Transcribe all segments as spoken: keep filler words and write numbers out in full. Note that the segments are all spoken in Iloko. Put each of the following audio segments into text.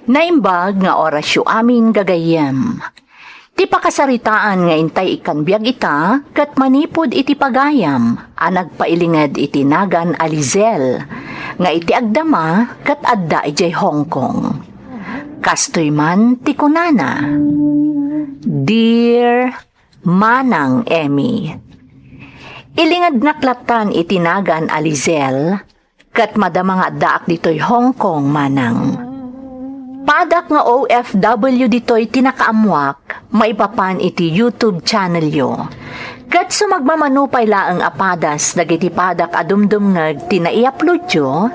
Naimbag nga orasyo amin gagayyem. Ti pakasaritaan nga intay ikkan biag ita ket manipud iti pagayam a nagpailinged iti nagan a Lizelle nga iti agdama ket adda idiay Hong Kong. Kastoy man ti kunana, "Dear Manang Emmy, ilingednak lattan iti nagan a Lizelle, ket madama nga addaak ditoy Hong Kong, Manang. Padak nga O F W ditoy ti nakaammuak maipapan iti YouTube channelyo. Ket sumagmamano pay laeng a padas dagiti padak a dumdumngeg ti nai-uploadyo,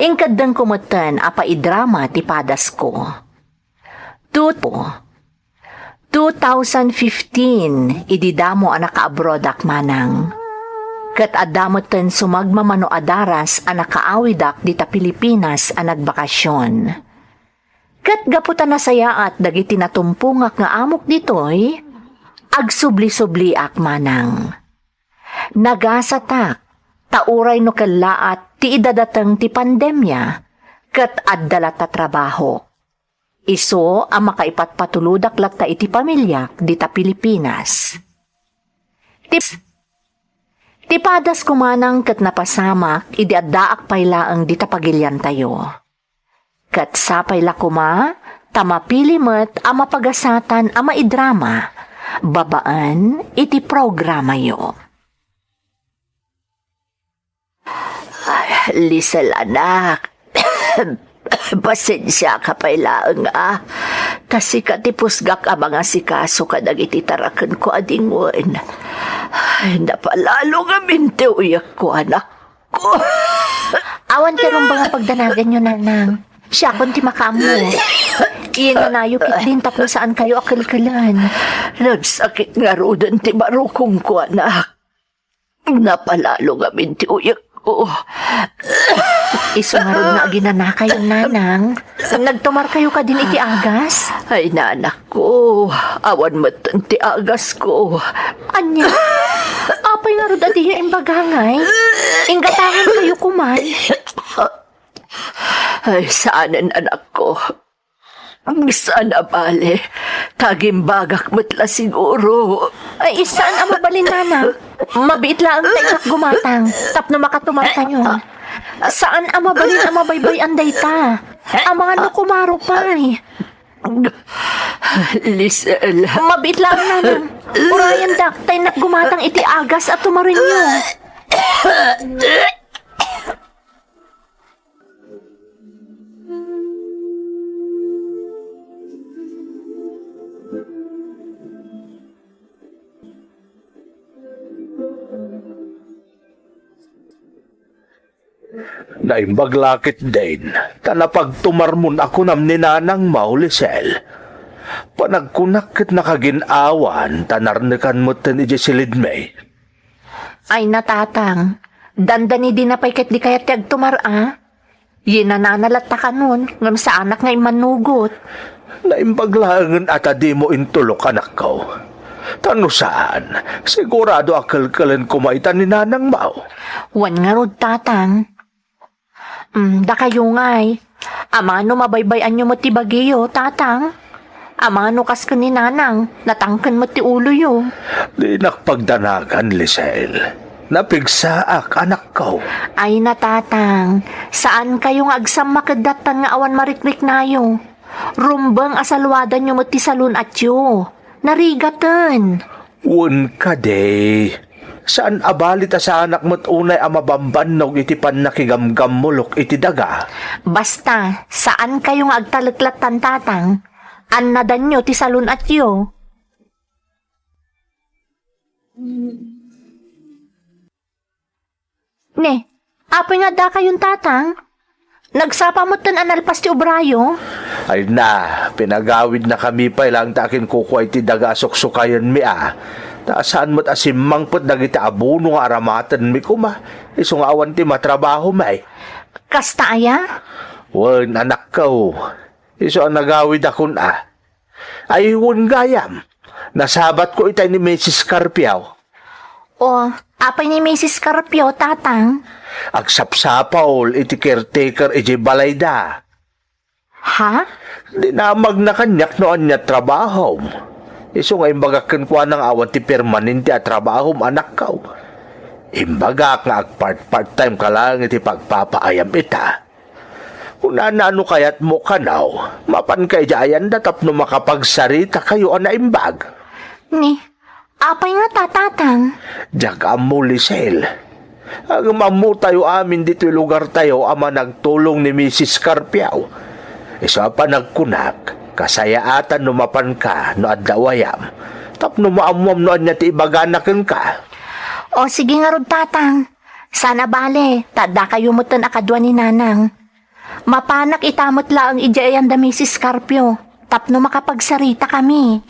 inkeddengko metten a paidrama ti padasko." Tuto. Two thousand fifteen, idi damo a nakaabroadak, Manang. Ket adda metten sumagmamano a daras a nakaawidak dita Pilipinas a nagbakasyon. Ket gapu ta nasayaat dagiti natumpongak nga amok ditoy, agsubli-subliak, Manang. Nagasatak, ta uray no kellaat ti idadateng ti pandemia, ket adda latta trabaho. Isu a makaipatpatulodak latta iti pamiliak dita Pilipinas. Ti, ti padasko, Manang, ket napasamak idi addaak pay laeng dita pagiliantayo. Ket sapay la koma ta mapili met a mapagasatan a maidrama babaen iti programayo. Ay, Lisel, anak. Pasensiaka pay laeng, a. Ta sika ti pusgak a mangasikaso kadagiti tarakenko a dingwen. Ay, napalalo ngamin ti uyekko, anakko. Awan ti rumbeng a pagdanaganyo, Nanang. Siakon ti makaammo. Inanayo ketdin tapno saankayo a kelkelen. Nagsakit ngaruden ti barukongko, anak. Napalalo ngamin ti uyekko. Isu ngarud nga aginanakayo, Nanang. Nagtumarkayo kadin iti agas? Ay, nanakko, awan metten ti agasko. Ania? Apay ngarud a diyo imbaga, ngay? Inggatangankayo koman. Ay, saanen, anakko. Saan a bale, ta agimbagak met la siguro. Ay, saan a mabalin, Nanang. Mabiit laeng ta innak gumatang tapno makatumarkayo. Saan a mabalin a mabaybay-an dayta. Amangan no kumaro pay. Lisel. Mabiit laeng, Nanang. Urayendak ta innak gumatang iti agas a tumarenyo. Naimbag la ketdin, ta napagtumarmon a kunam ni Nanang Mau, Lisel. Panagkunak ket nakagin-awan, ta narnekan metten idiay silidmi. Ay, natatang, dandani dina pay ket di kayat ti agtumar a. Yinanana latta kanon, ngem saanak nga immanugot. Naimbag laengen a ta dimo intulok, anakko. Ta no saan, sigurado a kelkelen koma ita ni Nanang Mau. Wen ngarud, tatang. Mm, dakayo ngay. Amano mabaybay-anyo met ti bagiyo, tatang? Amano kas ken ni Nanang, natangken met ti uloyo. Dinak pagdanagan, Lisel. Napigsaak, anakko. Ay, natatang, saankayo nga agsammaked dattan nga awan marikriknayo. Rumbeng a saluadanyo met ti salun-atyo. Narigaten. Wen kadi, saan a bali ta saanak met unay a mabambannog iti pannakigamgammulok iti daga. Basta, saankayo nga agtalek lattan, tatang. Annadanyo ti salun-atyo. Ne, apay nga addakayon, tatang? Nagsapa metten a nalpas ti obrayo? Ay na, pinagawidnakami pay laeng ta akinkukua iti daga a suksukayenmi a. Ta saan met a simmangpet dagiti abono nga aramatenmi koma, isu nga awan ti matrabahomi. Kasta aya? Wen, anakko. Isu a nagawidakon a. Ay, wen gayam, nasabatko itay ni Misis Carpio. O, apay ni Misis Carpio, tatang? Agsapsapul iti caretaker idiay balayda. Ha? Dinamagna kaniak no ania trabahom. Isu nga imbagak kenkuana nga awan ti permanente a trabahom, anakko. Imbagak nga agpart-part time ka laeng iti pagpapaayam ita. Kunana, no kayatmo kano, mapanka idiay ayanda tapno makapagsarita kayo a naimbag. Ni, apay nga ta, Tatang? Diak ammo, Lisel. Ngem ammotayo amin ditoy lugartayo a managtulong ni Misis Carpio. Isu a panagkunak, kasayaatan no mapanka no adda uwayam, tapno maammuam no ania ti ibagana kenka. O, sige ngarud, Tatang. Saan a bale, ta addakayo metten a kadua ni Nanang. Mapanak ita met laeng idiay ayanda Misis Carpio, tapno makapagsarita kami.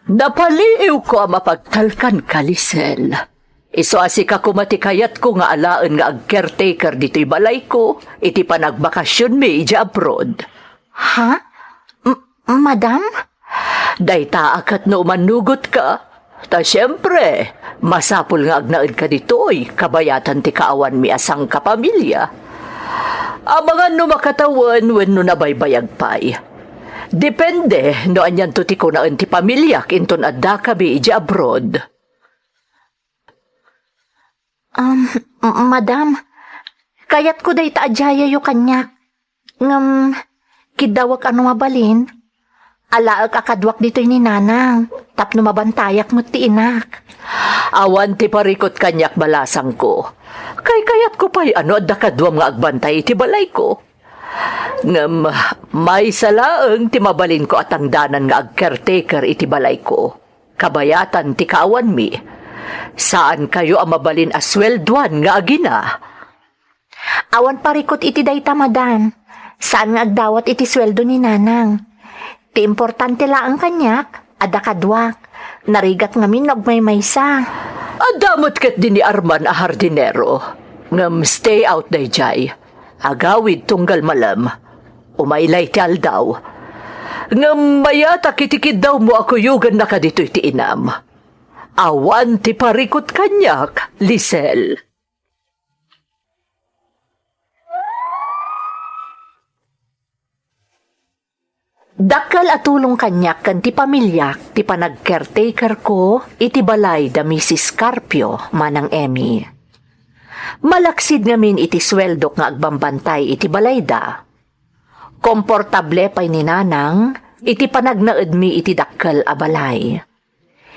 Napaliiwko a mapagtalkanka, Lisel. Isu a sika koma ti kayatko nga alaen nga ag-caretaker ditoy balayko iti panagbakasionmi idiay abroad. Ha? M-, madam? Dayta a ket no umanugotka, ta siempre, masapul nga agnaedka ditoy kabayatan ti kaawanmi a sangkapamilya. Amangan no makatawen wenno nabaybayag pay. Depende no anianto ti kunaen ti pamiliak inton addakami idiay abroad. Um, m-, madam, kayatko dayta a diayayo kaniak. Ngem, kiddawek a no mabalin, alaek a kaduak ditoy ni Nanang, tapno mabantayak met ti inak. Awan ti parikut kaniak, balasangko. Kaykayatko pay a no adda kaduam nga agbantay iti balayko. Ngem, maysa laeng ti mabalinko a tangdanan nga ag-caretaker iti balayko. Kabayatan ti kaawanmi. Saankayo a mabalin a sueldoan nga agina. Awan parikut iti dayta, madam. Saan nga agdawat iti sueldo ni Nanang. Ti importante laeng kaniak, adda kaduak. Narigat ngamin no agmaymaysa. Adda met ketdi ni Arman a hardinero. Ngem stay out daydiay. Agawid tunggal malem. Umaylay ti aldaw. Ngem mayatak iti kiddawmo a kuyogannaka ditoy ti inam. Awan ti parikut kaniak, Lisel. Dakkel a tulong kaniak ken ti pamiliak ti panag-caretakerko iti balay da Misis Carpio, Manang Emmy. Malaksid ngamin iti sueldok nga agbambantay iti balayda. Komportable pay ni Nanang iti panagnaedmi iti dakkel a balay.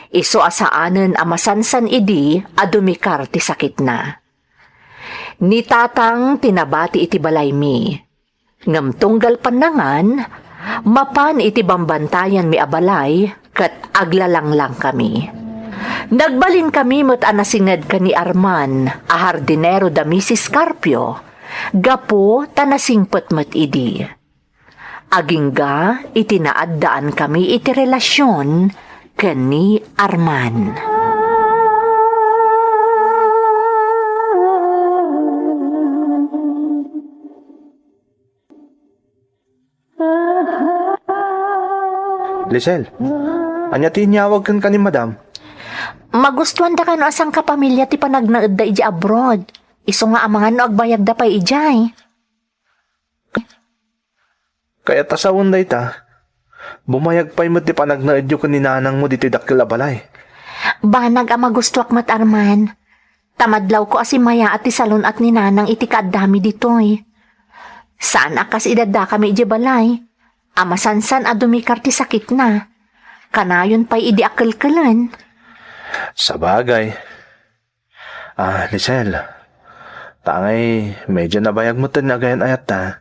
Isu a saanen a masansan idi a dumikar ti sakitna. Ni Tatang ti nabati iti balaymi. Ngem tunggal pannangan, mapan iti bambantayanmi a balay ket aglalanglangkami. Nagbalinkami met a nasinged ken ni Arman a hardinero da Misis Carpio gapu ta nasingpet met idi. Agingga iti naaddaankami iti relasion ken ni Arman. Lisel, ania ti inyawag kenka ni Madam? Magustuanda kano a sangkapamilya ti panagnaedda idiay abroad. Isu nga amangan no agbayagda pay idiay. Kayat a sawen dayta, bumayag pay met ti panagnaedyo ken ni nanangmo ditoy dakkel a balay. Banag a magustuak met, Arman. Ta madlawko a simmayaat ti salun-at ni Nanang iti kaaddami ditoy. Saan a kas idi addakami idiay balay, a masansan a dumikar ti sakitna. Kanayon pay idi a kelkelen. Sabagay. Ah, Lisel, tangay medyo nabayag met ti agayan-ayatta.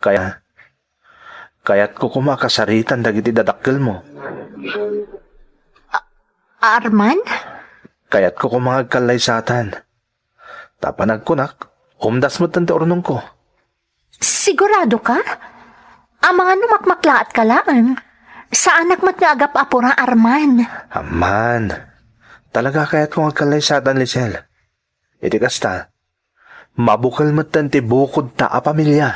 Kaya, kayatko koma a kasaritan dagiti dadakkelmo. A-, Arman? Kayatko koma nga agkallaysatan. Ta panagkunak, umdas metten ti urnongko. Sigurado ka? Amangan no makmaklaatka laeng. Saanak met nga agap-apura, Arman. Amman, talaga kayatko nga agkallaysatan, Lisel. Iti kasta, mabukel metten ti bukodta a pamilya.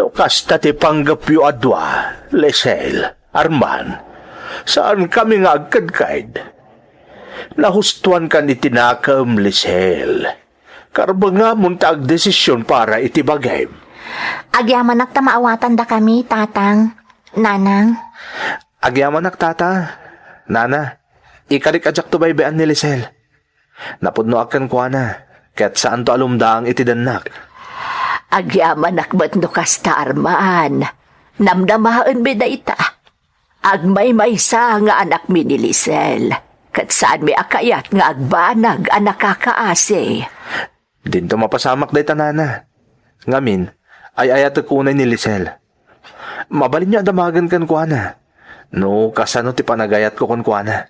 No kasta ti panggepyo a dua, Lisel, Arman, saankami nga agkedked. Nahustoankan iti nakem, Lisel. Karbengamon ta agdesision para iti bagim. Agyamanak ta maawatandakami, Tatang, Nanang. Agyamanak, Tata, Nana. Ikarik a diakto baybay-an ni Lisel. Napudnoak kenkuana, ket saanto a lumdaang iti dennak. Agyamanak met no kasta, Arman. Namnamaenmi dayta. Agmaymaysa nga anakmi ni Lisel, ket saanmi a kayat nga agbanag a nakakaasi. Dinto mapasamak dayta, Nana. Ngamin, ay-ayatek unay ni Lisel. Mabalinyo a damagen kenkuana no kasano ti panagayatko kenkuana.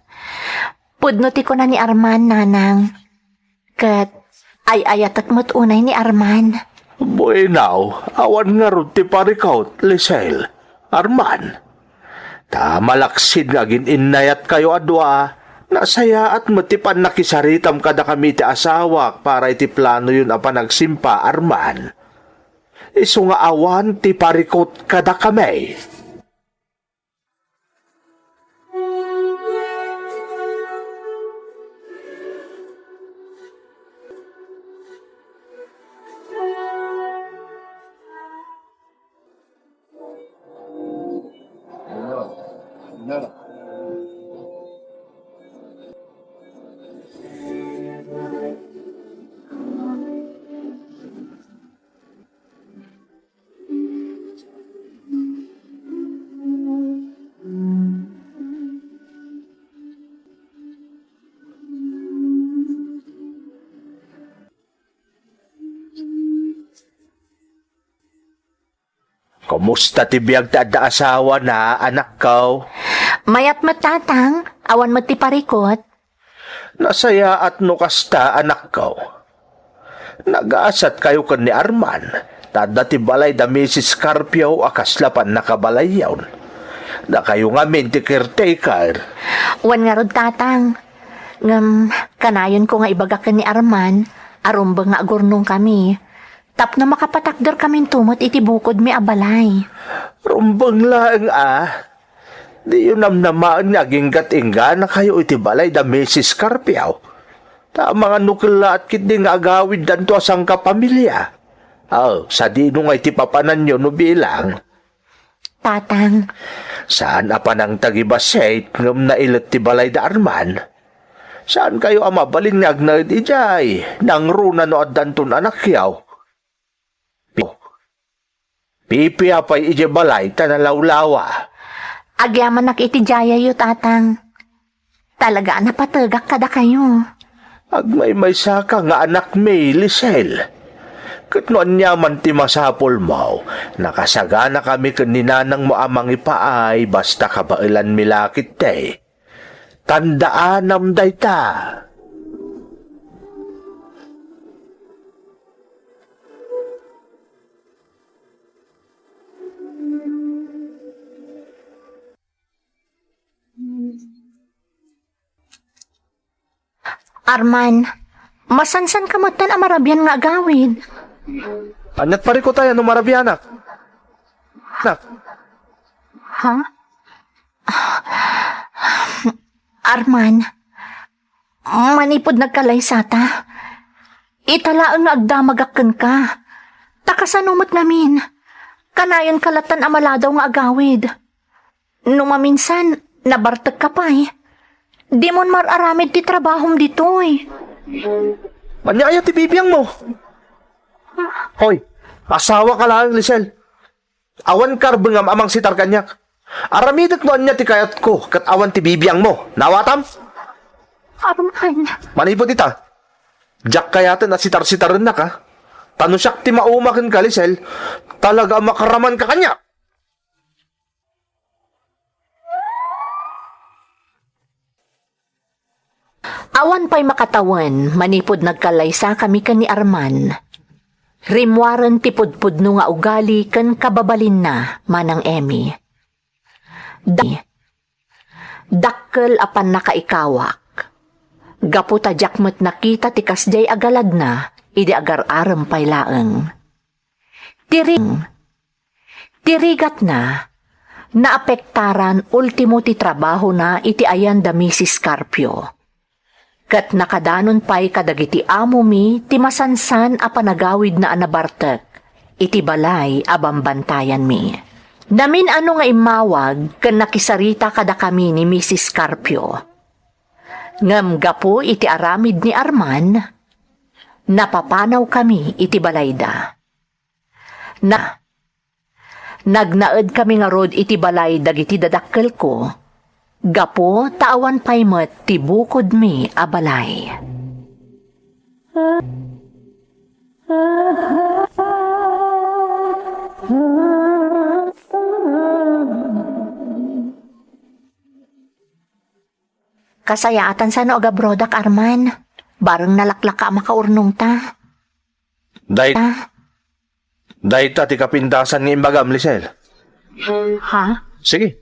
Pudno ti kuna ni Arman, Nanang. Ket ay-ayatek met unay ni Arman. Bueno, awan ngarud ti parikut, Lisel, Arman. Ta malaksid nga agin-innayatkayo a dua, nasayaat met ti pannakisaritam kadakami ti asawak para iti planoyon a panagsimpa, Arman. Isu nga awan ti parikut kadakami. Kumusta ti biag ti adda asawana, anakko? Mayat met, Tatang. Awan met ti parikut. Nasayaat no kasta, anakko. Nagasatkayo ken ni Arman, ta adda ti balay da Misis Carpio a kasla pannakabalayyon. Dakayo ngamin ti caretaker. Wen ngarud, Tatang. Ngem, kanayonko nga ibaga ken ni Arman a rumbeng nga agurnongkami tapno makapatakderkaminto met iti bukodmi a balay. Rumbeng laeng a. Diyo namnamaen nga aginggat-ingganakayo iti balay da Misis Carpio. Ta amangan no kellaat ketdi nga agawiddanto a sangkapamilia. Aw, sadino ngay ti papananyo no bilang? Tatang. Saan a panangtagibasit ngem nailet ti balay da Arman. Saankayo a mabalin nga agnaed idiay, nangruna no addanton anakyo. Pi-, pipia pay idiay balay ta nalawlawa. Agyamanak iti diayo, Tatang. Talaga a napategak kadakayo. Agmaymaysaka nga anakmi, Lisel. Ket no aniaman ti masapulmo, nakasaganakami ken ni nanangmo a mangipaay basta kabaelanmi la ketdi. Tandaanam dayta. Arman, masansanka metten a marabian nga agawid. Aniat parikut aya no marabianak? Nak. Ha? Arman, manipud nagkalaysata, ita laeng nga agdamagak kenka. Ta kasano met ngamin? Kanayonka lattan a maladaw nga agawid. No maminsan, nabartekka pay. Dimon mar-aramid ti trabahom ditoy. Ania aya ti bibiangmo? Hoy, asawaka laeng, Lisel. Awan karbengam a mangsitar kaniak. Aramidek no ania ti kayatko, ket awan ti bibiangmo. Naawatam? Arman. Manipud ita, diak kayaten a sitar-sitarennak, a. Ta no siak ti mauma kenka, Lisel, talaga a makaramanka kaniak. Awan pay makatawen manipud nagkalaysakami ken ni Arman. Rimmuaren ti pudpudno nga ugali ken kababalinna, Manang Emmy. Da-, dakkel a pannakaikawak. Gapu ta diak met nakita ti kasdiay a galadna idi agar-arem pay laeng. Ti ring-, Ti rigatna, naapektaran ultimo ti trabahona iti ayan da Misis Carpio. Ket nakadanon pay kadagiti amomi ti masansan a panagawidna a nabartek iti balay a bambantayanmi. Namin-ano nga immawag ken nakisarita kadakami ni Misis Carpio. Ngem gapu iti aramid ni Arman, napapanawkami iti balayda. Na, nagnaedkami ngarud iti balay dagiti dadakkelko, gapu ta awan pay met ti bukodmi a balay. Kasayaatan sano agabrodak, Arman. Bareng nalaklaka a makaurnongta. Day-, Ah, dayta ti kapintasan nga imbagam, Lisel. Ha? Sige,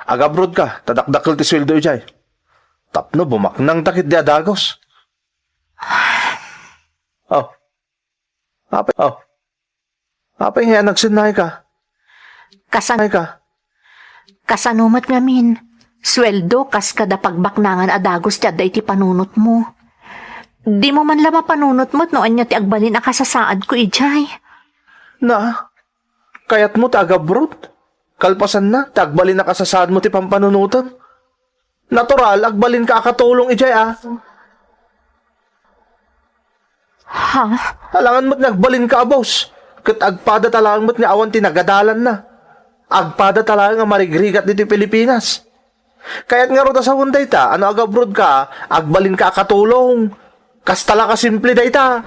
agabrodka, ta dakdakkel ti sueldo idiay. Tapno bumaknangta ketdi a dagus. Oh. Apay, oh. Apay nga nagsennayka? Kasan-, ka? Kasano met ngamin? Sueldo kas kada pagbaknangan a dagus ti adda iti panunotmo. Dimo man la mapanunot met no ania ti agbalin a kasasaadko idiay. Na, kayatmo ti agabroad? Kalpasanna, ti agbalin a kasasaadmo ti pampanunotem? Natural, agbalinka a katulong idiay, a. Ha? Alangan met nga agbalinka a boss. Ket agpada ta laeng met nga awan ti nagadalanna. Agpada ta laeng a marigrigat ditoy Pilipinas. Kayat ngarud a sawen dayta, ano, agabroadka, agbalinka a katulong. Kasta la ka simple dayta.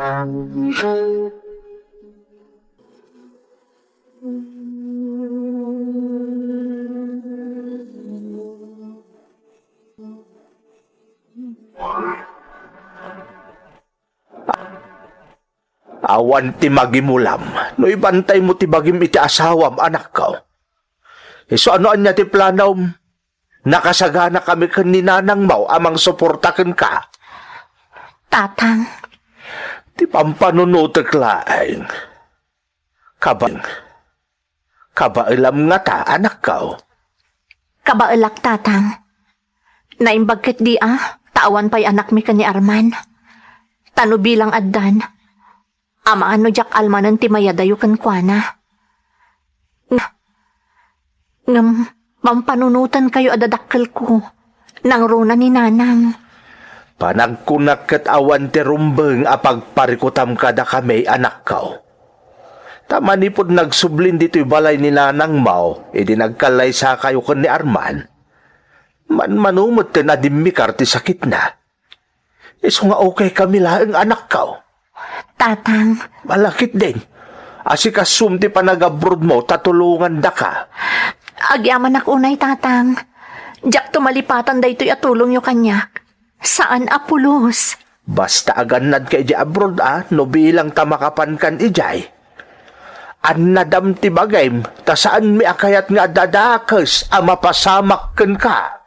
Awan ti magimulam no ibantaymo ti bagim iti asawam, anakko. Isu a no ania ti planom? Nakasaganakami ken ni nanangmo a mangsuporta kenka. Tatang. Ti pampanunotek laeng. Kaba-, kabaelam ngata, anakko? Kabaelak, Tatang. Naimbag ketdi a, ta awan pay anakmi ken ni Arman. Ta no bilang addan, amangan no diak almanen ti mayadayo kenkuana. Nga-, ngem, pampanunotenkayo a dadakkelko, nangruna ni Nanang. Panagkunak ket awan ti rumbeng a pagparikutam kadakami, anakko. Ta manipud nagsublin ditoy balay ni nanangmo idi nagkallaysakayo ken ni Arman, manmano metten a dimmikar ti sakitna. Isu nga okay kami laeng, anakko. Tatang. Malakit din. Asikasom ti panagabrodmo ta tulongandaka. Agyamanak unay, Tatang. Diak tumalipatan daytoy a tulongyo kaniak. Saan a pulos. Basta agannadka idiay abroad a, no bilang ta makapankan idiay. Annadam ti bagim, ta saanmi a kayat nga adda dakes a mapasamak kenka.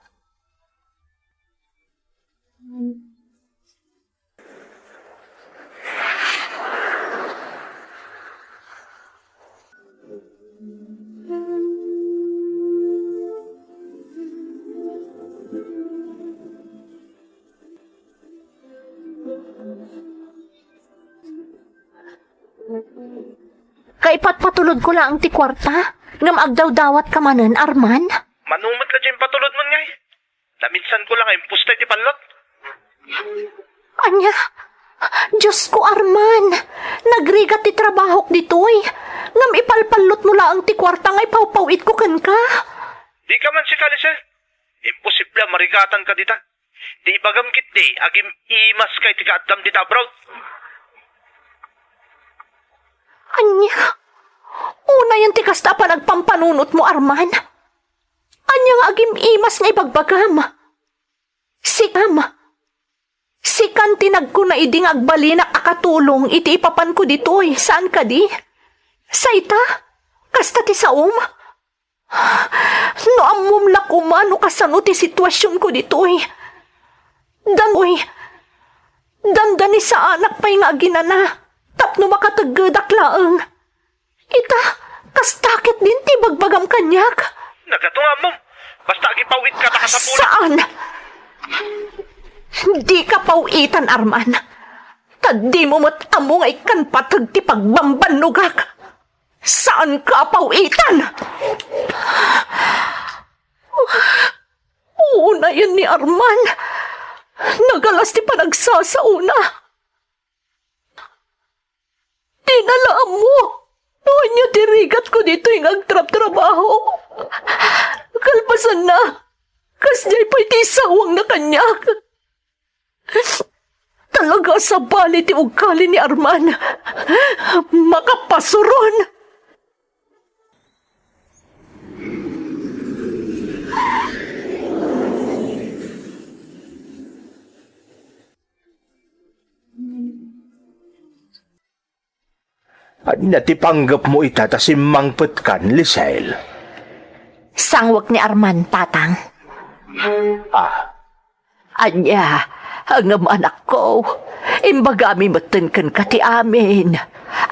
Kaipatpatulodko laeng ti kuarta, ngem agdawdawatka manen, Arman? Mano met la diay impatulodmon, ngay? Naminsanko la nga impustay ti pallot. Ania? Diosko, Arman! Nagrigat ti trabahok ditoy. Ngem ipalpallotmo laeng ti kuarta nga ipawpaw-itko kenka. Dika man sika, Lisel. Imposible a marigatanka dita. Ti ibagam ketdi, agim-imaska iti kaaddam dita abroad. Ania? Unayen ti kasta a panagpampanunotmo, Arman? Ania nga agim-imas nga ibagbagam? Sikam. Sikan ti nagkuna idi nga agbalinak a katulong iti ipapanko ditoy, saan kadi? Sa ita? Kasta ti saom? No ammom la koma no kasano ti situasionko ditoy. Dan-, oy, dandanisaanak pay nga aginana tapno makateggedak laeng. Ita, Kasta ketdin ti ibagbagam kaniak? Nagatuno nga ammom. Basta agipaw-itka ta kasapulan. Saan! Dika paw-itan, Arman. Ta dimo met ammo nga ikkan pateg ti pagbambannogak. Saanka a paw-itan! Unayen ni Arman. Nagalas ti panagsasaona. Dina la ammo no ania ti rigatko ditoy nga agtrabtrabaho. Kalpasanna, kasdiay pay ti isawangna kaniak. Talaga a sabali ti ugali ni Arman. Makapasuron! Ania ti panggepmo ita ta simmangpetkan, Lisel? Sangwek ni Arman, Tatang. Ah. Ania, ngem anakko, imbagami metten kenka ti amin.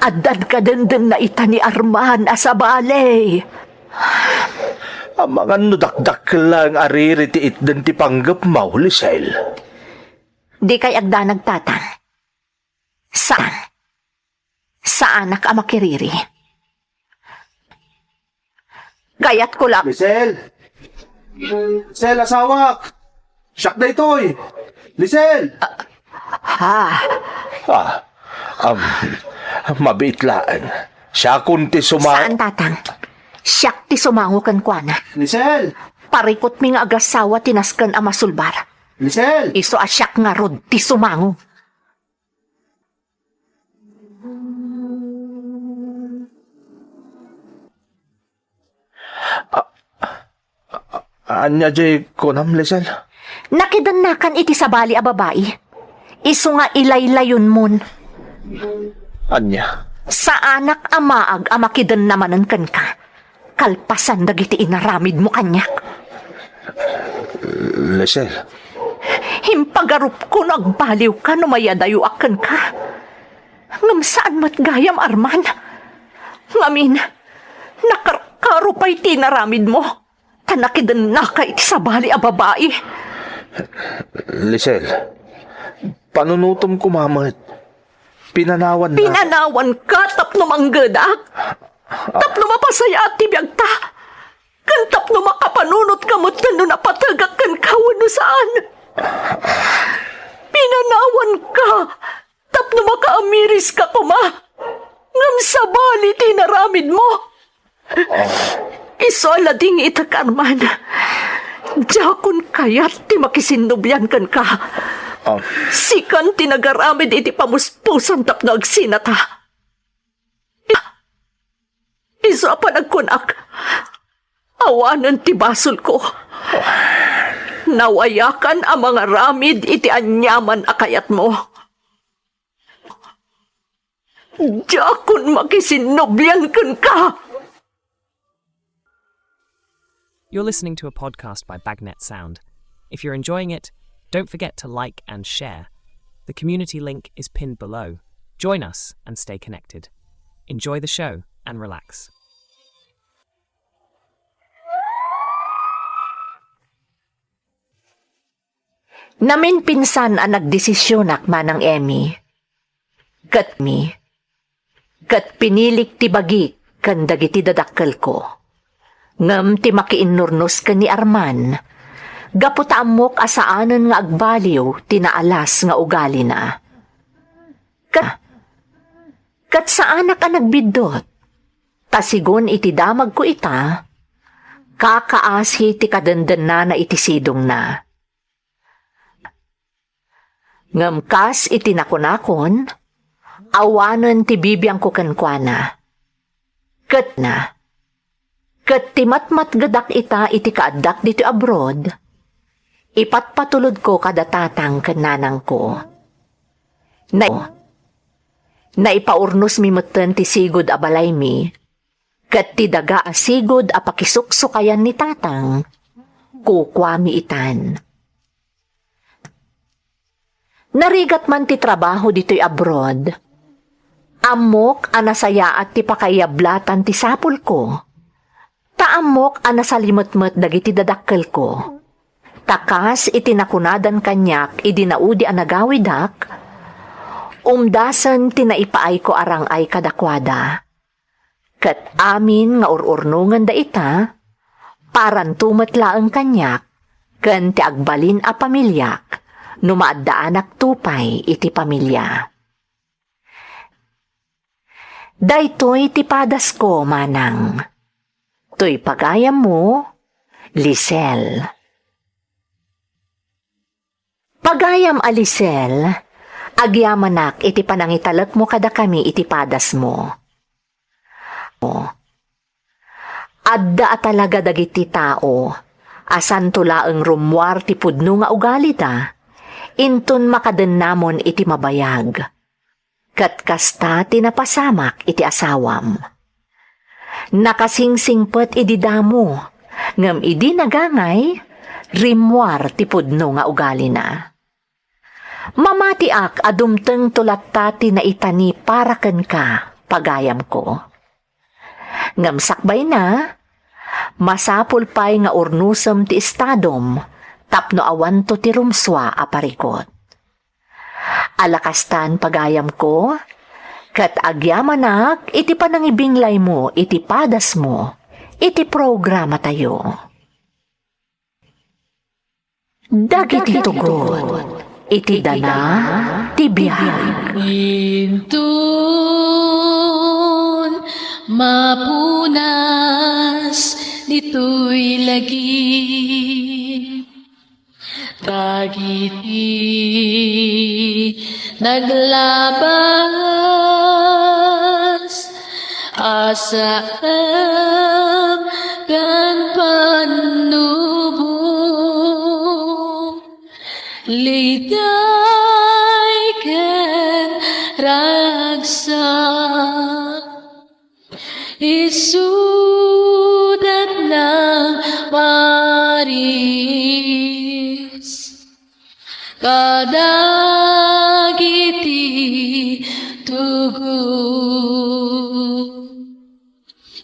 Addan kadendenna ita ni Arman a sabali. Amangan no dakdakkel laeng a riri ti itden ti panggepmo, Lisel. Dikay agdanag, Tatang. Saan? Saanak a makiriri. Kayatko la— Lisel! Lisel, asawak! Siak daytoy! Lisel! Ha? Ah, um, mabiit laeng. Siakon ti suma— Saan, Tatang? Siak ti sumango kenkuana. Lisel! Parikutmi nga agasawa ti nasken a masulbar. Lisel! Isu a siak ngarud ti sumango. A-, a-, ania diay kunam, Lisel? Nakidennakan iti sabali a babai. Isu nga ilaylayonmon. Ania? Saanak a maag a makidenna manen kenka. Kalpasan dagiti inaramidmo kaniak. Lisel. Impagarupko no agbaliwka no mayadayoak kenka. Ngem saan met gayam, Arman. Ngamin, nakarkaro pay ti inaramidmo, ta nakidennaka iti sabali a babai. Lisel, panunotem koma met. Pinanawanna. Pinanawanka tapno manggedak? Tapno mapasayaat ti biagta? Ken tapno makapanunotka metten no napategak kenka wenno saan? Pinanawanka tapno makaamiriska koma? Ngem sabali ti inaramidmo. Isu a ladingitek, Arman. Diakon kayat ti makisinnublian kenka. Ah. Sikan ti nagaramid iti pamuspusan tapno agsinata. Isu a panagkunak, awanen ti basolko. Nawayakan a mangaramid iti aniaman a kayatmo. Diakon makisinnublian kenka. You're listening to a podcast by Bagnet Sound. If you're enjoying it, don't forget to like and share. The community link is pinned below. Join us and stay connected. Enjoy the show and relax. Naminpinsan a nagdesisionak, Manang Emmy. Ket mi, ket pinilik ti bagik ken dagiti dadakkelko. Ngem ti makiinnurnos ken ni Arman, gapu ta ammok a saanen nga agbaliw ti naalas nga ugalina. Ket, ket saanak a nagbiddut, ta sigun iti damagko ita, kakaasi ti kadendennana iti sidongna. Ngem kas iti nakunakon, awanen ti bibiangko kenkuana. Ket na, ket ti matmatgedak ita iti kaaddak ditoy abroad, ipatpatulodko kada tatang ken nanangko. Na, naipaurnosmi metten ti sigud a balaymi, ket ti daga a sigud a pakisuksukayan ni tatang, kukuami itan. Narigat man ti trabaho ditoy abroad, Ammok a nasayaat ti pakaiyablatan ti sapulko, ta ammok a nasalimetmet dagiti dadakkelko. Ta kas iti nakunadan kaniak idi naudi a nagawidak, umdasen ti naipaayko a rang-ay kadakuada. Ket amin nga ur-urnongenda ita, paranto met laeng kaniak ken ti agbalin a pamiliak no maaddaanakto pay iti pamilia. Daytoy ti padasko, manang. Toy pagayammo, Lisel. Pagayam a Lisel, agyamanak iti panangitalekmo kadakami iti padasmo. Adda a talaga dagiti tao a santo laeng rummuar ti pudno nga ugalida, inton makadennamon iti mabayag. Ket kasta ti napasamak iti asawam. Nakasingsingpet idi damo, ngem idi nagangay, rimmuar ti pudno nga ugalina. Mamatiak a dumtengto latta ti naitani para kenka, pagayamko. Ngem sakbayna, masapul pay nga urnosem ti estadom tapno awanto ti rumsua a parikut. Ala kastan, pagayamko, ket agyamanak iti panangibinglaymo iti padasmo iti programatayo. Dagiti tugot iti dana ti biag. Inton mapunas ditoy lagi, dagiti naglabas a saem ken pannubo, liday ken ragsak. Isudat nang paris kadagiti tugot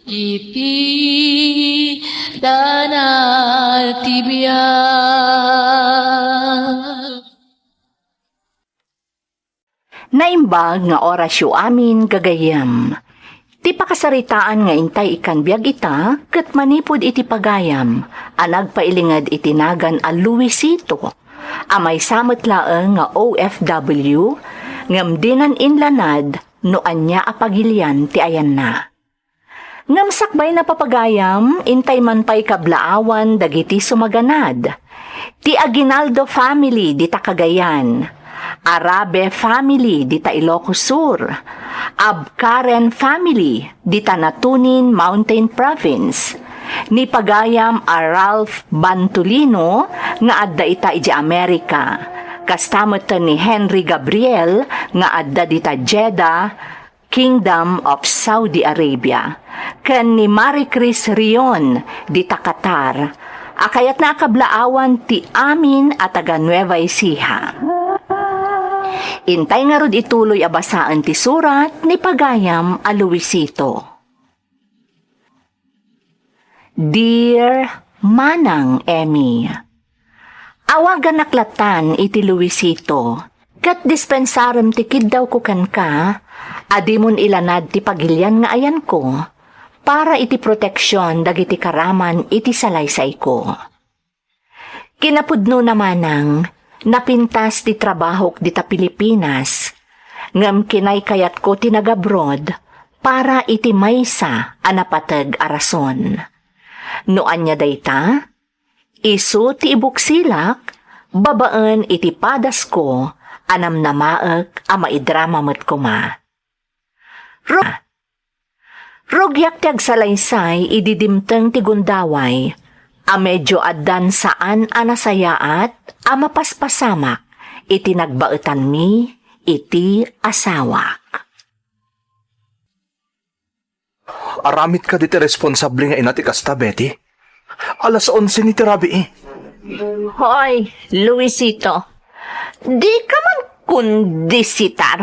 iti dana ti biag. Naimbag nga orasyo amin, gagayyem. Ti pakasaritaan nga intay ikkan biag ita ket manipud iti pagayam a nagpailinged iti nagan a Luisito, a maysa met laeng nga O F W, ngem dinan inlanad no ania a pagilian ti ayanna. Ngem sakbay na, pagayam, intay man pay kablaawan dagiti sumaganad. Ti Aguinaldo family dita Cagayan, Arabe family dita Ilocos Sur, Abkaren family dita Natonin Mountain Province, ni pagayam a Ralph Bantolino nga adda ita idiay Amerika, kasta met ni Henry Gabriel nga adda dita Jeddah, Kingdom of Saudi Arabia, ken ni Marie Chris Rion dita Qatar, a kayatna a kablaawan ti amin a taga Nueva Ecija. Intay ngarud ituloy a basaen ti surat ni pagayam a Luisito. Dear Manang Emmy, awaganak latan iti Luisito, ket dispensarem ti kiddawko kenka a dimon ilanad ti pagilian nga ayanko para iti proteksion dagiti karaman iti salaysayko. Kinapudnona, manang, napintas ti trabahok dita Pilipinas, ngem kinaykayatko ti nagabroad para iti maysa a napateg a rason. No ania dayta, isu ti ibuksilak babaen iti padasko a namnamaek a maidrama met koma. Ro-, Rugiak ti agsalaysay idi dimteng ti gundaway a medio addan saan a nasayaat a mapaspasamak iti nagbaetanmi iti asawak. Aramidka diti responsable nga ina ti kasta, Betty? Alas onse ni ti rabii. Hoy, Luisito, dika man kondisitar.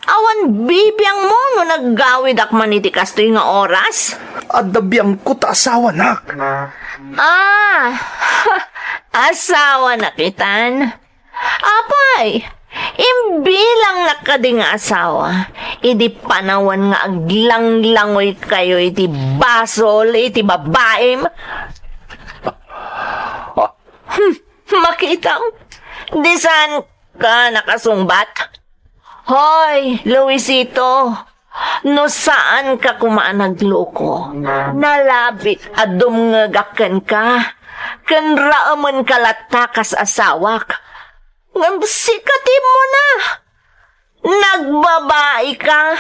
Awan bibiangmo no naggawidak man iti kastoy nga oras? Adda biangko ta asawanak. Ah, asawanak itan. Apay, imbilangnak kadi nga asawa, idi panawen nga aglanglangoykayo iti basol iti babaim? Ah. Hmm, makitam, di saan ka nakasungbat? Hoy, Luisito, no saan ka koma a nagloko, nalabit a dumngegak kenka, ken raemenka latta kas asawak. Ngem sika ti immuna. Nagbabaika.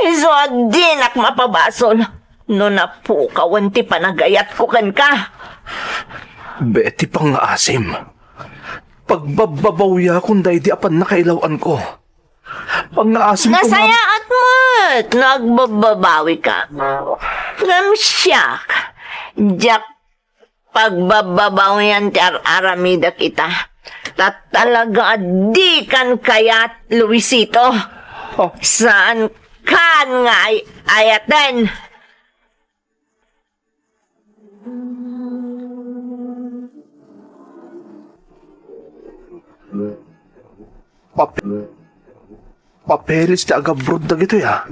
Isu a dinak mapabasol no napukawen ti panagayatko kenka. Betty, pangngaasim. Pagbabbabawiyakon daydi a pannakailaw-anko. Pangngaasim koma. Nasayaat met no agbabbabawika. Ngem siak, diak pagbabbabawian ti ar-aramidek ita. Ta talaga a dikan kayat, Luisito. Oh. Saan kan nga ay-, ayaten. Pap-, papeles ti agabroad dagitoy, a.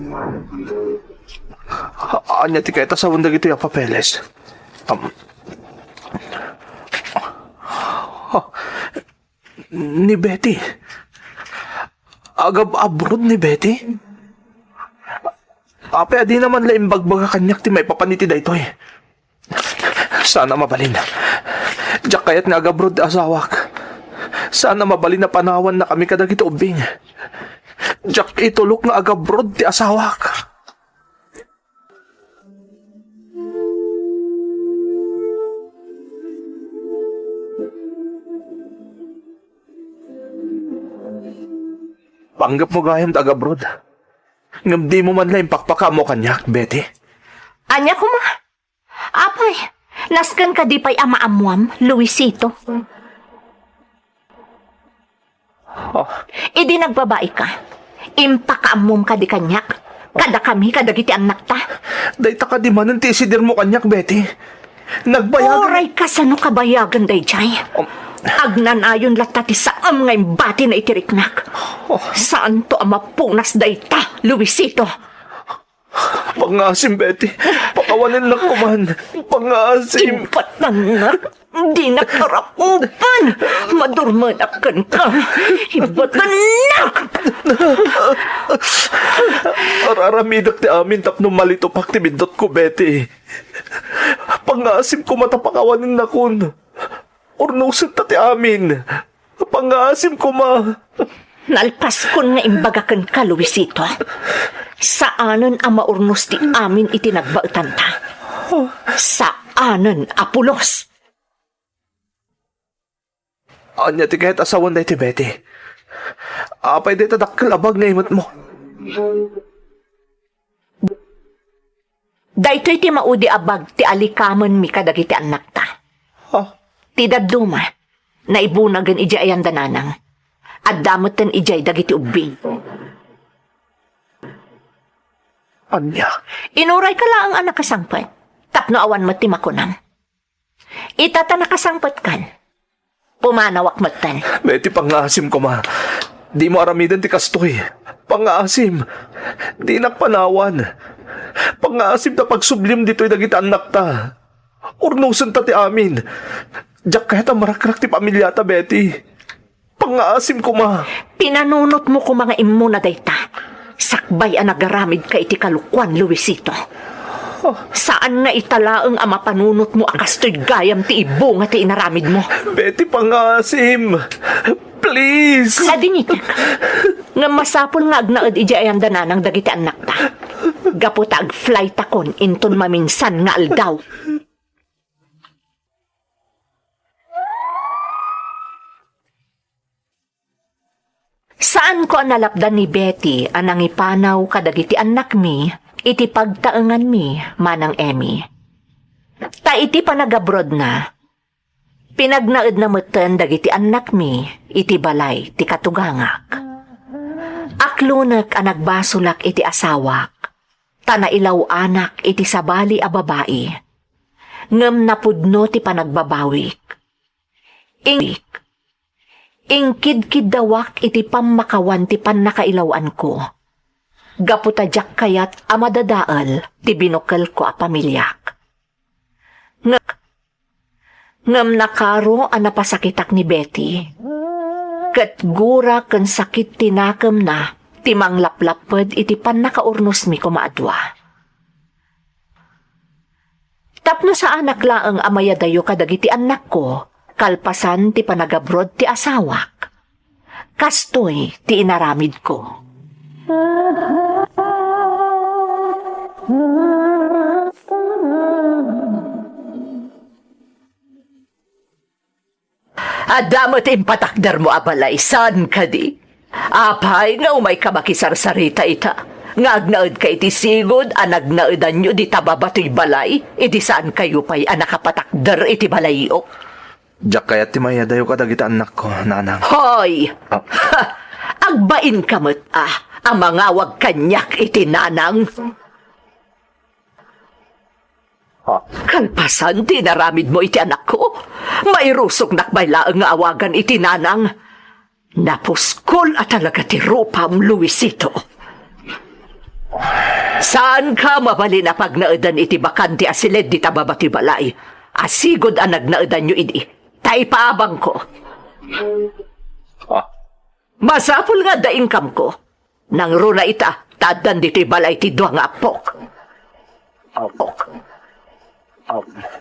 Ania ti kayat a sawen dagitoy a papeles? Am, ni Betty. Agab-abroad ni Betty? Apay a dina man la imbagbaga kaniak ti maipapan iti daytoy? Saan a mabalin. Diak kayat nga agabroad ti asawak. Saan a mabalin a panawannakami kadagiti ubbing. Diak itulok nga agabroad ti asawak. Panggepmo gayam ti agabroad. Ngem dimo man la impakpakaammo kaniak, Betty. Ania koma? Apay, nasken kadi pay a maammuam, Luisito? Oh. Idi nagbabaika, impakaammom kadi kaniak, kadakami, kadagiti annakta? Dayta kadi manen ti isidirmo kaniak, Betty. Nagbayagan. Uray kasano kabayagan daydiay? Um. Agnanayon latta ti saam nga imbati na iti riknak. Oh. Saanto a mapunas dayta, Luisito? Pangngaasim, Betty. Pakawanennak koman. Pangngaasim. Ibatannak. Dinak karakupan. Madurmenak kenka. Ibatannak. Ar-aramidek ti amin tapno malitupak ti biddutko, Betty. Pangngaasim koma ta pakawanennakon. Urnosenta ti amin. Pangngaasim koma. Nalpaskon nga imbaga kenka, Luisito. Saanen a maurnos ti amin iti nagbaetanta. Saanen a pulos. Ania ti kayat a sawen daytoy, Betty? Apay dayta dakkel a bag nga imetmo? Daytoy ti maudi a bag ti alikamenmi kadagiti annakta. Ha? Ti dadduma, naibunagen idiay ayan da nanang. Adda metten idiay dagiti ubbing. Ania? Inurayka laeng a nakasangpet, tapno awan met ti makunam. Ita ta nakasangpetkan, pumanawak metten. Betty, pangngaasim koma. Dimo aramiden ti kastoy. Pangngaasim. Dinak panawan. Pangngaasim ta pagsubliem ditoy dagiti annakta. Urnosenta ti amin. Diak kayat a marakrak ti pamiliata, Betty. Pangngaasim koma. Pinanunotmo koma nga immuna dayta. Sakbay a nagaramidka iti kalokuan, Luisito. Saan nga ita laeng a mapanunotmo a kastoy gayam ti ibunga ti inaramidmo. Betty, pangngaasim. Please. Ladingitek. Ngem masapul nga agnaed idiay ayan da nanang dagiti annakta. Gapu ta agflightakon inton maminsan nga aldaw. Saanko a nalapdan ni Betty a nangipanaw kadagiti annakmi iti pagtaenganmi, Manang Emmy. Ta iti panagabrodna, pinagnaedna metten dagiti annakmi iti balay ti katugangak. A Naklonek a nagbasolak iti asawak, ta nailaw-anak iti sabali a babai, ngem napudno ti panagbabawik. Ing-, ingkidkiddawak iti pammakawan ti pannakailaw-anko, gapu ta diak kayat a madadael ti binukelko a pamiliak. Ngem, ngem nakaro a napasakitak ni Betty, ket gura ken sakit ti nakemna ti manglaplapped iti pannakaurnosmi koma a dua. Tapno saanak laeng a mayadayo kadagiti annakko, kalpasan ti panagabrod ti asawak, kastoy ti inaramidko. Adda met impatakdermo a balay, saan kadi? Apay nga umayka makisarsarita ita, nga agnaedka iti sigud a nagnaedanyo dita babatoy balay, idi saankayo pay a nakapatakder iti balayyo? Diak kayat ti mayadayo kadagiti annakko, nanang. Hoy! Ah. Ha! Agbainka met a, a mangawag kaniak iti nanang? Kalpasan ti inaramidmo iti anakko, mairusongnak pay laeng nga awagan iti nanang. Napuskol a talaga ti rupam, Luisito. Saanka mabalin a pagnaedan iti bakante a siled dita babatoy balay a sigud a nagnaedanyo idi, ta ipaabangko. Ah. Masapul nga adda inkamko. Nangruna ita, ta addan ditoy balay ti dua nga appok. Appok.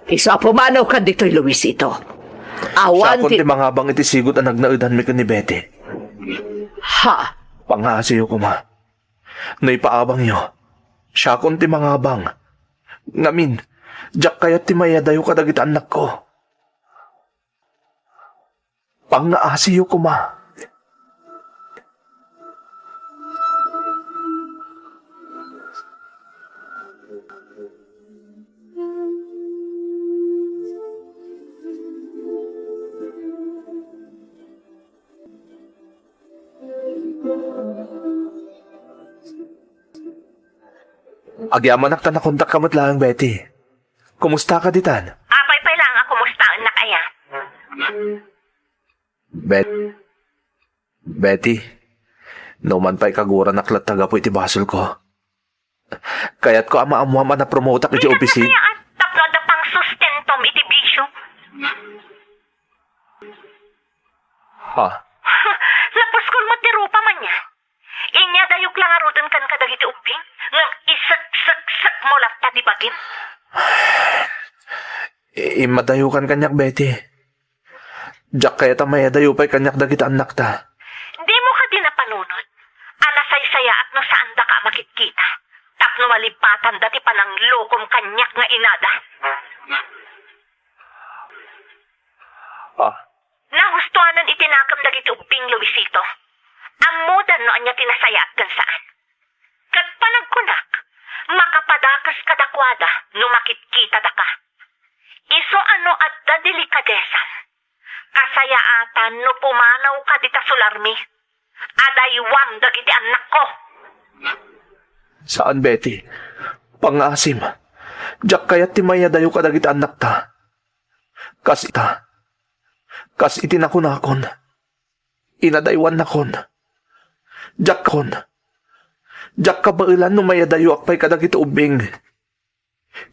Isu a pumanawkan ditoy, Luisito. Awan Siakon ti ti mangabang iti sigud a nagnaedanmi ken ni Betty. Ha? Pangaasiyo koma. No ipaabangyo, siakon ti mangabang. Ngamin, diak kayat ti mayadayo kadagiti annakko. Pangaasiyo koma. Agyamanak ta nakontakka met laeng, Betty. Kumustaka ditan? Apay pay laeng a kumustaennak aya? Bet-, Betty, no man pay kaguranak latta gapu iti basolko. Kayatko a maammoam a napromotak iti opisin. Tapno adda pangsustentom iti bisio. Ha? Napuskol met ti rupam ania? Inyadayok la ngaruden kan kadagiti ubbing, ngem isekseksekmo latta ti bagim. I-, immadayokan kaniak, Betty. Diak kayat a mayadayo pay kaniak dagiti annakta. Dimo kadi napanunot a nasaysayaat no saandaka a makitkita, tapno malippatanda ti pananglokom kaniak nga inada? Ah. Nahustoanan iti nakem dagiti ubbing, Luisito. Ammodan no ania ti nasayaat ken saan. Ket panagkunak, makapadakes kadakuada no makitkitadaka. Isu a no adda delikadesam, kasayaatan no pumanawka dita solarmi. Adaywam dagiti annakko. Saan, Betty. Pangngaasim. Diak kayat ti mayadayo kadagiti annakta. Kas ita. Kas iti nakunakon. Inadaywannakon. Diakkon. Diak kabaelan no mayadayoak pay kadagiti ubbing.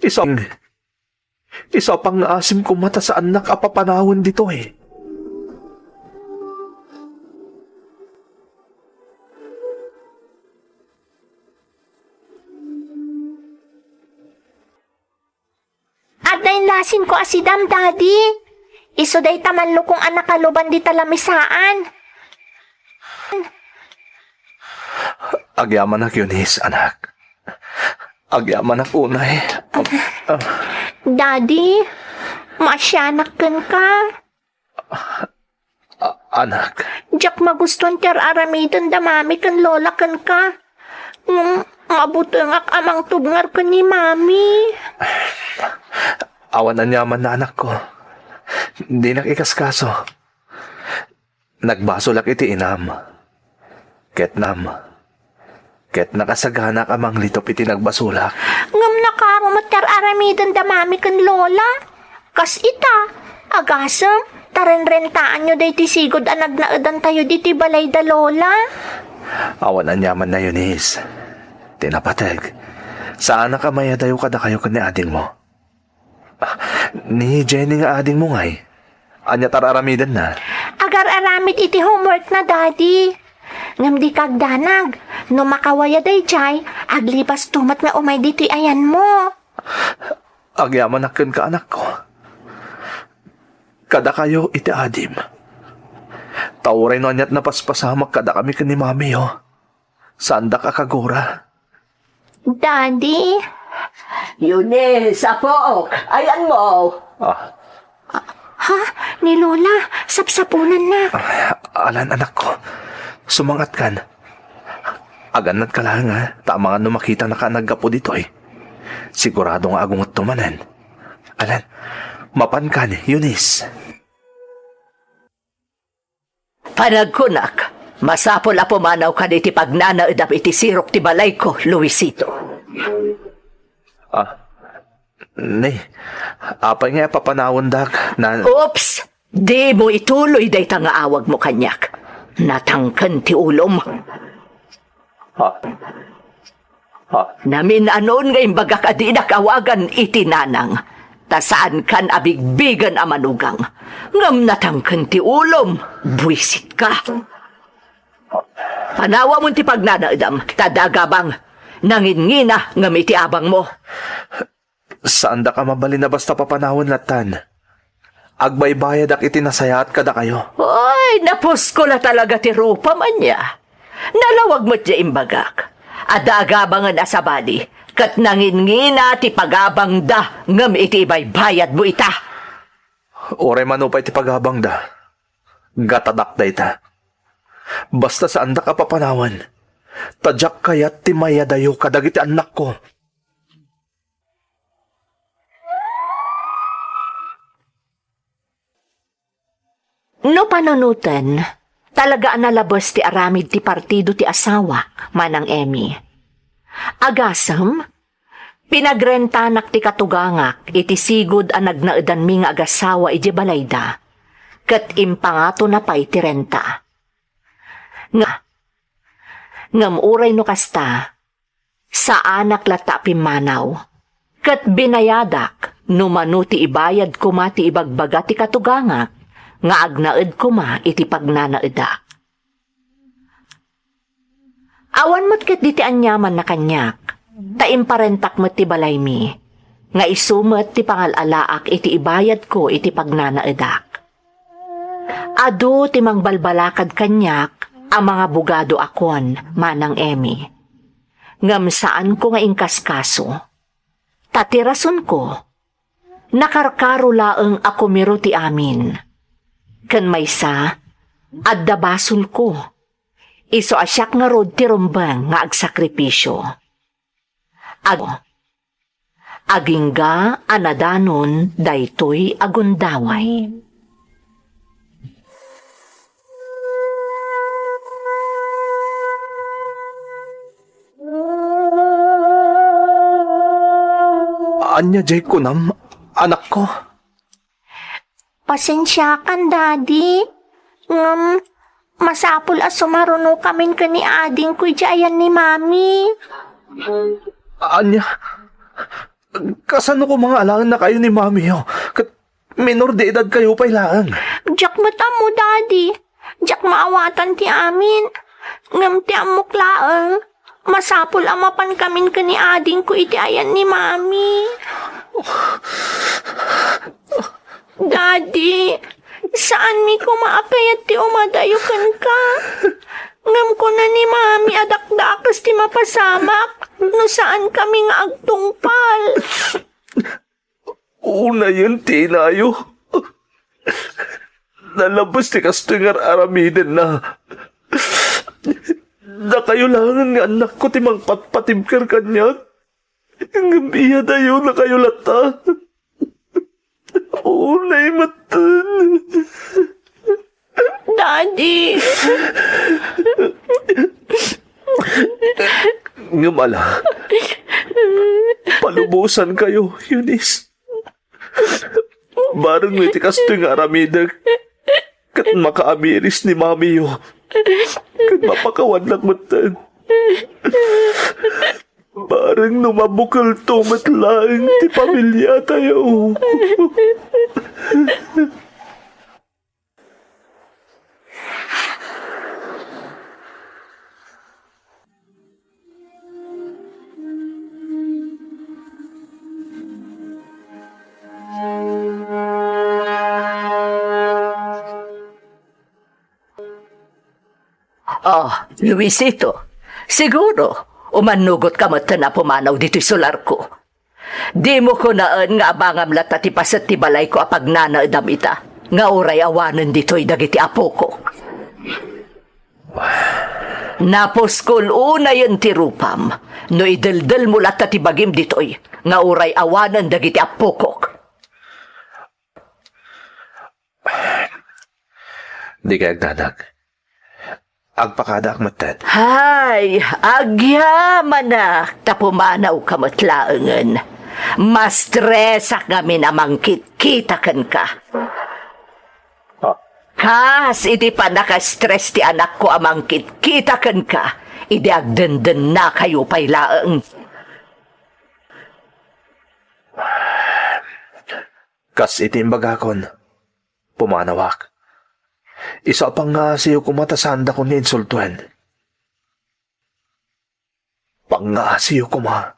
Isu, isu a pangngaasim koma ta saannak a papanawen ditoy. Adda inlasinko a sidam, Daddy. Isu dayta mallukong a nakaluban dita lamisaan. Agyamanak, Eunice, anak. Agyamanak unay. Ah. Daddy, maasianak kenka. A-, anak. Diak magustuan ti ar-aramiden da Mami ken Lola kenka. Ngem mabutengak a mangtubngar ken ni Mami. Awan aniaman, anakko. Dinak ikaskaso. Nagbasolak iti inam. Ket nam. Ket nakasaganak a manglitup iti nagbasolak. Ngem nakaro met ti ar-aramiden da mami ken lola. Kas ita, agasem, ta renrentaanyo daytoy sigud a nagnaedantayo ditoy balay da lola. Awan aniamanna, Eunice. Ti napateg, saanak a mayadayo kadakayo ken ni adingmo. Ah, ni Jenny nga adingmo ngay? Ania ti ar-aramidenna? Agar-aramid iti homework na, Daddy. Ngem dika agdanag, no makawaya daydiay, aglipasto met nga umay ditoy ayanmo. Agyamanak kenka, anakko. Kadakayo iti adim. Ta uray no aniat napaspasamak kadakami ken ni mamiyo, saandak a kagura. Daddy? Eunice, apok, ayanmo. Ah. Ha? Ni Lola, sapsaponanna. Ah, alan, anakko. Sumangatkan. Agannadka laeng, ha? Ta amangan no makitanaka a naggapu ditoy. Sigurado nga agungetto manen. Alan, mapankan, Eunice. Panagkunak, masapul a pumanawkan iti pagnanaedam iti sirok ti balayko, Luisito. Ah, ni, apay nga papanawandak na... Oops! Dimo ituloy dayta nga awagmo kaniak. Natangken ti ulom. Ha? Ha? Namin-anon nga imbagak a dinak awagan iti nanang, ta saankan a bigbigen a manugang. Ngem natangken ti ulom, buisitka. Panawamon ti pagnanaedam, ta dagabang, nangingina ngem iti abangmo. Saandak a mabalin a basta papanawen lattan. Agbaybayadak iti nasayaat kadakayo. Oy, napusko la talaga ti rupam, ania. Nalawag met diay imbagak. Adda agabangen a sabali, ket nangingina ti pagabangda ngem iti ibaybayadmo ita. Uray mano pay ti pagabangda, gatadak dayta. Basta saandak a papanawen, ta diak kayat ti mayadayo kadagiti annakko. No panunoten, talaga a nalabes ti aramid ti partido ti asawak, Manang Emmy. Agasem, pinagrentanak ti katugangak iti sigud a nagnaedanmi nga agasawa idiay balayda, ket impangatona pay ti renta. Nga, ngem uray no kasta, saanak latta a pimmanaw, ket binayadak no mano ti ibayad koma ti ibagbaga ti katugangak nga agnaed koma iti pagnanaedak. Awan met ketdi ti aniamanna kaniak, ta imparentak met ti balaymi, nga isu met ti pangal-alaak iti ibayadko iti pagnanaedak. Adu ti mangbalbalakad kaniak a mangabugado akon, Manang Emmy. Ngem saanko nga inkaskaso. Ta ti rasonko, nakarkaro laeng a kumiro ti amin. Ken maysa, adda basolko. Isu a siak ngarud ti rumbeng nga agsakripisio. Ag-, agingga a nadanon daytoy a gundaway. Ania diay kunam, anakko? Pasensiakan, Daddy. Ngem, masapul a sumarunokamin ken ni adingko idiay ayan ni Mami. Ania? Kasano koma nga alaennakayo ni Mamiyo? Ket minor de edadkayo pay laeng. Diak met ammo, Daddy. Diak maawatan ti amin. Ngem ti ammok laeng, masapul a mapankamin ken ni adingko iti ayan ni Mami. Daddy, saanmi koma a kayat ti umadayo kenka. Ngem kuna ni Mami a dakdakes ti mapasamak no saankami nga agtungpal. Unayen ti inayo. Nalabes ti kastoy nga ar-aramidenna. Dakayo laengen nga annakko ti mangpatpatibker kaniak. Ngem iyadayonakayo latta. Unay metten. Daddy. Ngem ala, palubosankayo, Eunice. Bareng no iti kastoy nga aramidek, ket makaamiris ni mamiyo, ket mapakawannak metten. Bareng no mabukelto met laeng ti pamiliatayo. Ah, Luisito, siguro, umannugotka metten a pumanaw ditoy solarko. Dimo kunaen nga abangam latta ti paset ti balayko a pagnanaedam ita, nga uray awanen ditoy dagiti apokok. Napuskol unayen ti rupam, no ideldelmo latta ti bagim ditoy, nga uray awanen dagiti apokok. Dikay agdanag. Agpakadaak metten. Hay, agyamanak ta pumanawka met laengen. Mastresak ngamin a mangkitkita kenka. Ah. Kas iti pannakastress ti anakko a mangkitkita kenka, idi agdendennakayo pay laeng. Kas iti imbagakon, pumanawak. Isu a pangngaasiyo koma ta saandakon nga insultoen. Pangngaasiyo koma.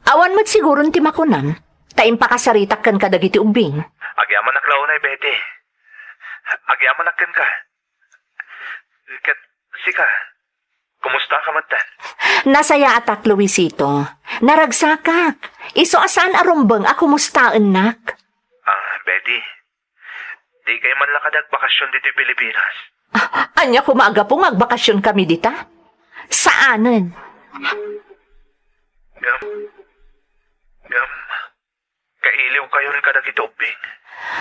Awan met siguron ti makunam, ta impakasaritak kenka dagiti ubbing. Agyamanak la unay, Betty. Agyamanak kenka. Ket sika, kumustaka metten? Nasayaatak, Luisito. Naragsakak. Isu a saan a rumbeng a kumustaennak. Ah, Betty, dikay man la kadi agbakasyon ditoy Pilipinas? Ah, ania koma a gapu nga agbakasyonkami dita? Saanen. Ngem, ngem, kailiwkayon kadagiti ubbing.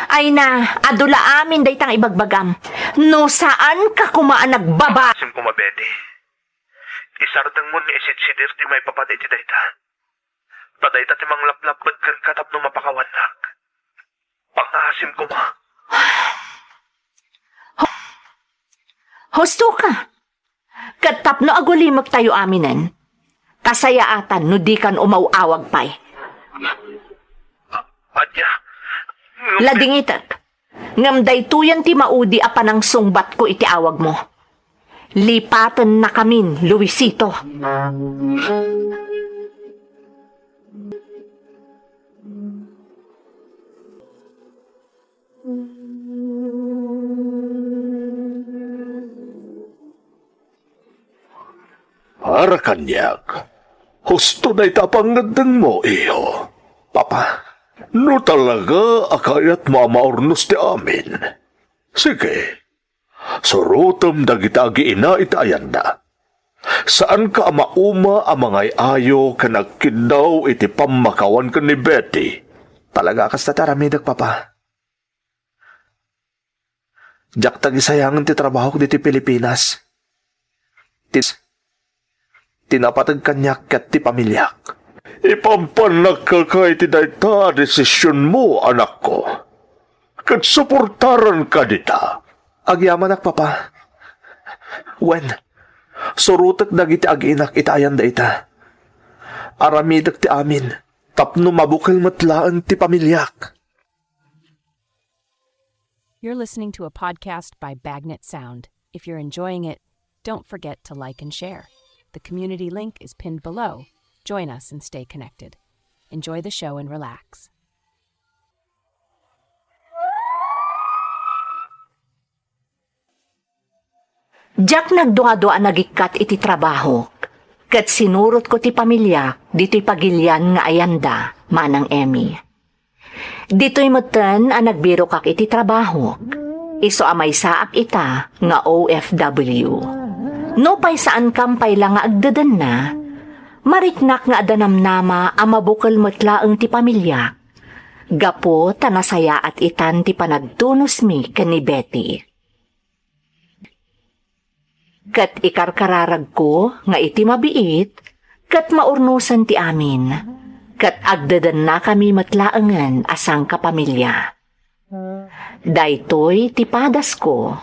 Ay na, adu la amin dayta nga ibagbagam. No saanka koma a nagbaba- Sim koma, Betty. Isardengmo nga isidsidir ti maipapan iti dayta. Ta dayta ti manglaplapped kenka tapno mapakawannak. Pangngaasim koma. Husto ka. Ket tapno agulimektayo aminen, kasayaatan no dikan umaw-awag pay. Ania? Ladingitek. Ngem daytoyen ti maudi a panangsungbatko iti awagmo. Lipatennakamin, Luisito. Para kaniak, husto dayta a pangngeddengmo, iho. Papa, no talaga a kayatmo a maurnos ti amin, sige, surotem dagiti agiina iti ayanda. Saanka a mauma a mangay-ayo ken agkiddaw iti pammakawan ken ni Betty. Talaga a kasta ti aramidek, Papa. Diak tagisayangen ti trabahok ditoy Pilipinas. Ti, ti napateg kaniak ket ti pamiliak. Ipanpannak kenka iti dayta a desisionmo, anakko. Ket suportaranka dita. Agyamanak, Papa. Wen, surotek dagiti agiinak iti ayanda ita. Aramidek ti amin, tapno mabukel met laeng ti pamiliak. You're listening to a podcast by Bagnet Sound. If you're enjoying it, don't forget to like and share. The community link is pinned below. Join us and stay connected. Enjoy the show and relax. Diak nagduadua a nagikkat iti trabahok, ket sinurotko ti pamiliak ditoy pagilian nga ayanda, Manang Emmy. Ditoy metten a nagbirokak iti trabahok, isu a maysaak ita nga O F W. Nupay saankam pay la nga agdedenna, mariknak nga adda namnama a mabukel met laeng ti pamiliak, gapu ta nasayaat itan ti panagtunosmi ken ni Betty. Ket ikarkararagko nga iti mabiit, ket maurnosen ti amin, ket agdedennakami met laengen a sangkapamilia. Daytoy ti padasko,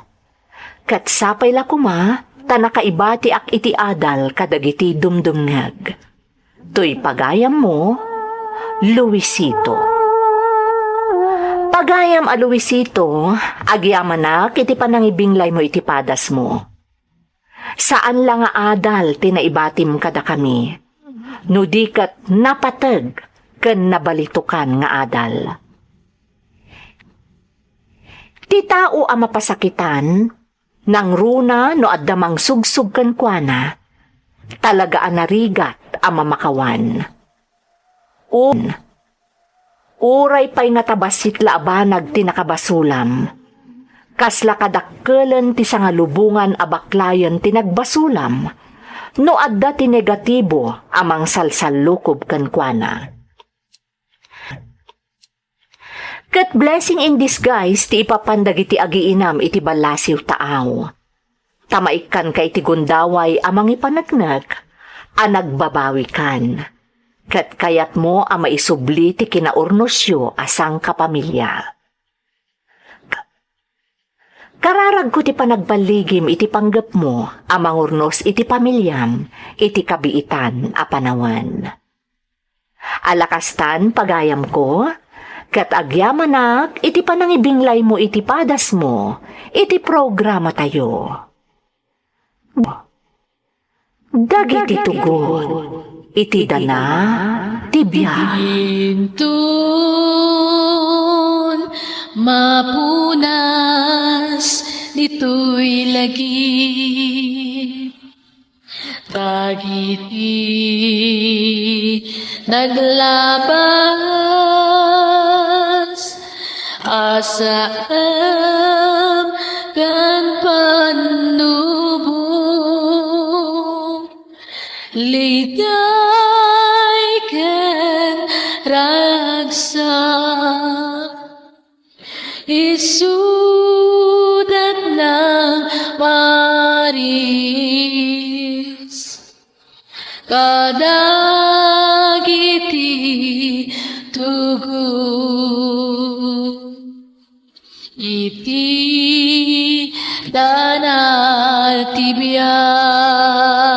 ket sapay la koma ta nakaibatiak iti adal kadagiti dumdumngeg. Toy pagayammo, Luisito. Pagayam a Luisito, agyamanak iti panangibinglaymo iti padasmo. Saan la nga adal ti naibatim kadakami, no di ket napateg ken nabalitokan nga adal. Ti tao a mapasakitan, nangruna no adda mangsugsog kenkuana, talaga a narigat a mamakawan. Un, uray pay nga ta bassit la a banag ti nakabasolam, kasla kadakkelen ti sangalubongan a baklayen ti nagbasolam, no adda ti negatibo a mangsalsallukob kenkuana. Ket blessing in disguise ti ipapan dagiti agiinam iti ballasiw taaw. Ta maikkanka iti gundaway a mangipaneknek a nagbabawikan. Ket kayatmo a maisubli ti kinaurnosyo a sangkapamilia. Kararagko ti panagballigim iti panggepmo a mangurnos iti pamiliam iti kabiitan a panawen. Ala kastan, pagayamko, ket agyamanak iti panangibinglaymo iti padasmo iti programatayo. Dagiti tugot iti dana ti biag. Inton mapunas ditoy lagip, dagiti naglabas a saem ken pannubo, ligay ken ragsak. Isudat nang maris kadagiti tugot iti dana ti biag.